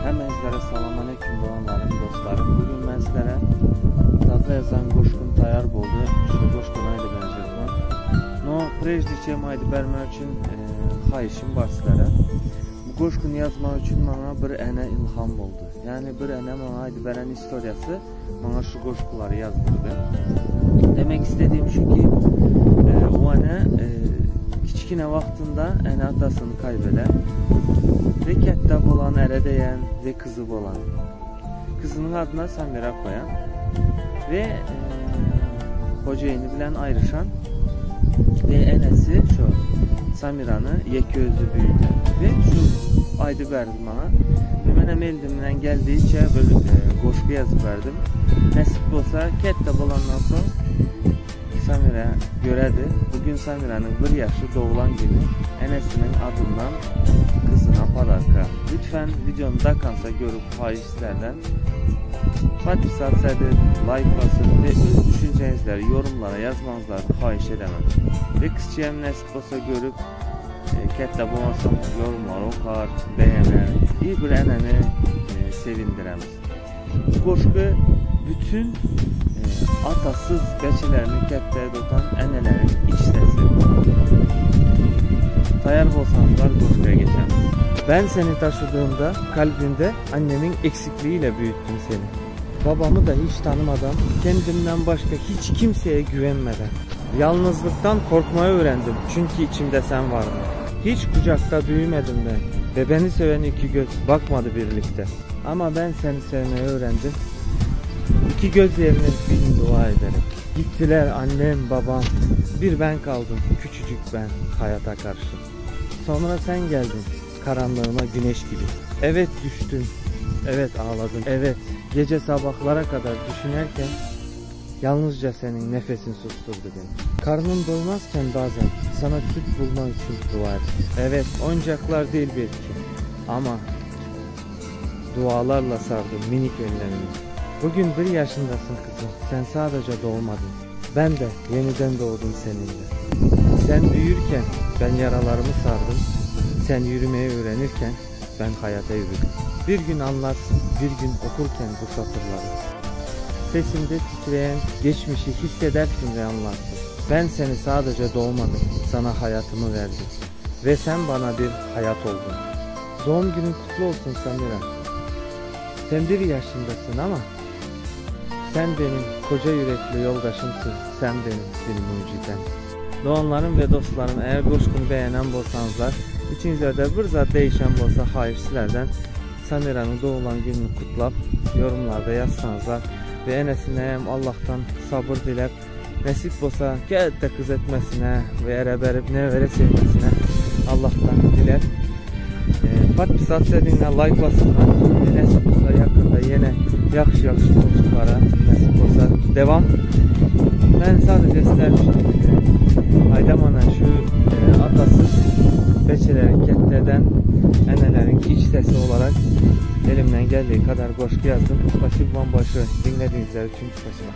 Hemmenizlere salam aleyküm doganlarym, dostlarym. Bugün ben sizlere taze yazan goşkum tayar boldy. Şu goşkunu aýdyp berjekman. No, prejde çem aýdyp bermek üçin e, haýyşym bar sizlere. Bu goşkunu yazmak üçin maňa bir ene ilham boldy. Yani bir ene maňa aýdyp beren istoriyası maňa şu goşkulary yazdırdı. Demek istediğim şu ki e, o ene e, kiçkine vaxtında ene atasını kaybeder ve kətdə bolan ərə deyən ve kızı bolan. Kızının adına Samira koyan ve e, Hocayini bilen ayrışan ve enesi şu Samira'nı yek gözlü büyüdü ve şu aydı verdi bana. Ve ben hem elimden geldiğince böyle e, goşku yazıp verdim. Nasip olsa kette bolandan sonra Samira görədi. Bugün Samira'nın bir yaşı doğulan günü enesinin adından kızına padarka. Lütfen videonu da kansa görüp xahiş sizlerden Podpisat edin, like basın ve öz düşüncənizləri yorumlara yazmanızları xahiş edemem. Ve kızçıyam nəsib olsa görüp e, kətdə bolsam yorumları oxar, beğenər, iyi bir ənəni e, sevindirəmiz. Bu qoşqu bütün e, atasız bəçələrini kətdə tutan ənələrin iç səsi. Tayar bolsanızlar qoşquya geçemiz. Ben seni taşıdığımda kalbimde annemin eksikliğiyle büyüttüm seni. Babamı da hiç tanımadan, kendimden başka hiç kimseye güvenmeden. Yalnızlıktan korkmayı öğrendim çünkü içimde sen vardın. Hiç kucakta büyümedim ben ve beni seven iki göz bakmadı birlikte. Ama ben seni sevmeyi öğrendim. İki göz yerine bin dua ederek. Gittiler annem babam. Bir ben kaldım küçücük ben hayata karşı. Sonra sen geldin karanlığıma güneş gibi. Evet düştüm. Evet ağladım. Evet gece sabahlara kadar düşünerken yalnızca senin nefesin susturdu beni. Karnım doymazken bazen sana süt bulmak için dua ettim. Evet oyuncaklar değil belki ama dualarla sardım minik önlemimi. Bugün bir yaşındasın kızım. Sen sadece doğmadın. Ben de yeniden doğdum seninle. Sen büyürken ben yaralarımı sardım. Sen yürümeyi öğrenirken ben hayata yürüdüm. Bir gün anlarsın, bir gün okurken bu satırları. Sesimde titreyen geçmişi hissedersin ve anlarsın. Ben seni sadece doğmadım, sana hayatımı verdim. Ve sen bana bir hayat oldun. Doğum günün kutlu olsun Samira. Sen bir yaşındasın ama sen benim koca yürekli yoldaşımsın. Sen benim bir mucizem. Doğanlarım ve dostlarım eğer qoşqunu beğenen bolsanızlar, içinizlerde bir zat değişen bolsa xahiş sizlerden Samira'nın doğulan gününü kutlap yorumlarda yazsanızlar ve enesine hem Allah'tan sabır dilep nasip bolsa kətdə kız etmesine ve ərə berip nevere sevmesine Allah'tan diler. E, Podpisat edinler, like basınlar. Ve nasip olsa yakında yine yaxşı yaxşı qoşqulara nasip olsa devam. Ben sadece sizler üçün e, aydamana şu e, atasız beçelerin kətlədən ənələrin iç sesi olarak elimden geldiği kadar qoşqu yazdım. Spasibo вам большое. Dinlediğiniz için spasibo.